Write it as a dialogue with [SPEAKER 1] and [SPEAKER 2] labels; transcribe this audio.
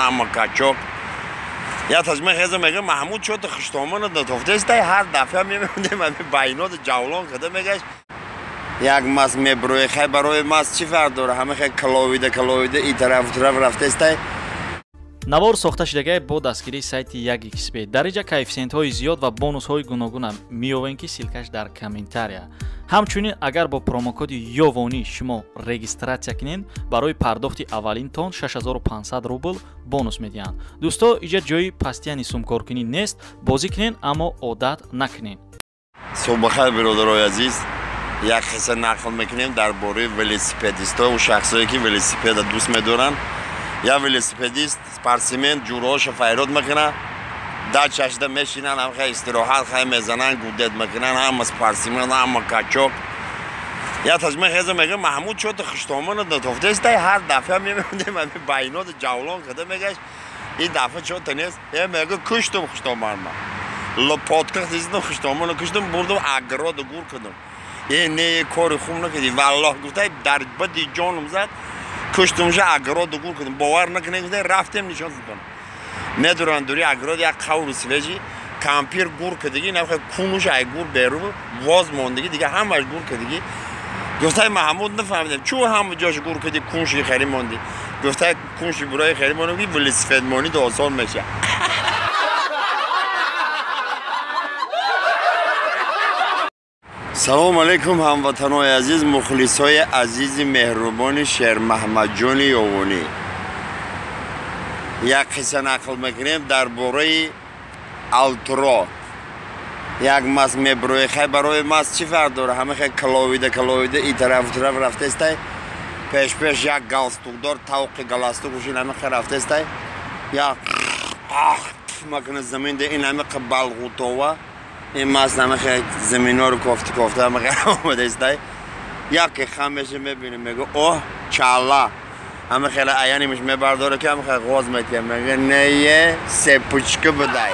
[SPEAKER 1] Ҳама качок. Я тажма хеза мега Маҳмуд чота хуштомона дотофтестай, ҳар дафъа мемондем ами байнот ҷавлон када мегаш. Як мас меброи, хай барои мас чӣ фарқ дора? Ҳама хай каловида каловида и тараф тараф рафтестай.
[SPEAKER 2] Навор сохта шудагай бо дастгирии сайти 1xb. Дар инҷа коэффисиентҳои зиёд ва бонусҳои гуногуна меёвем, ки ссылка ш дар комментария. Ҳамчунин агар бо промокоди Ёвонӣ шумо регистрация кунед, барои пардохти аввалинтон 6500 рубл бонус медиҳанд. Дӯсто, иҷа ҷои пастияни сумкоркунӣ нест, бозӣ кунед, аммо одат накунед.
[SPEAKER 1] Субҳ биродарои азиз, як қисса нақл мекунем дар бораи велосипедистҳо, шахсое ки велосипеда дӯст медоранд. Я велосипедист, спортсмен, ҷурҳоша файрод мекунад, дачашда мешинанд, ҳам хай истироҳат хай мезананд, гудет мекунанд, ҳама спортсмен, ҳама качок. Я тажма хеза мега Маҳмуд чота хуштомона дотофтестай, ҳар дафъа мемондем ами байнот ҷавлон када мегаш, ин дафъа чота нест. Е мега куштум хуштоманма. Лопотка хиздум хуштомона куштум, бурдум огорода гур кардам. Е не, кори хуб накардӣ, валлоҳ гуфтай, дар бади ҷоном зад, куштумша огорода гур кардам. Бовар накунед, гуфтай, рафтем нишон додам. Медуранд дури огород як қаври свежий, кампир гур кардагӣ, нахай кунуш ай гур беру воз мондагӣ, дига ҳамаш гур кардагӣ. Гуфтай Маҳмуд нафаҳмидем, чӯ ҳама ҷош гур кардӣ, кунши хари мондӣ. Гуфтай кунши бурои хари мондӣ, велосипед монид осон меша. Салом алейкум, ҳамватанои азиз, мухлисои азизи меҳрубони Шермаҳмадҷони Ёвонӣ. Як қисса нақл мекунем дар бораи Алтро. Як мас меброи, хай барои мас чӣ фарқ дора? Ҳама хай каловида каловида и тараф тараф рафтестай. Пеш пеш як галстукдор, тавқи галстук ушин ҳама хай рафтестай. Як макуна заминда ин ҳама балғутова. Ин мас ҳама хай заминҳоро кофта кофта ҳама хай омадестай. Яке хам меша мебинем, мега оҳ чала. Ҳама хеле аянимиш мебардора, ки ҳама хай ғоз метиҳам. Мега нее сепучка будай.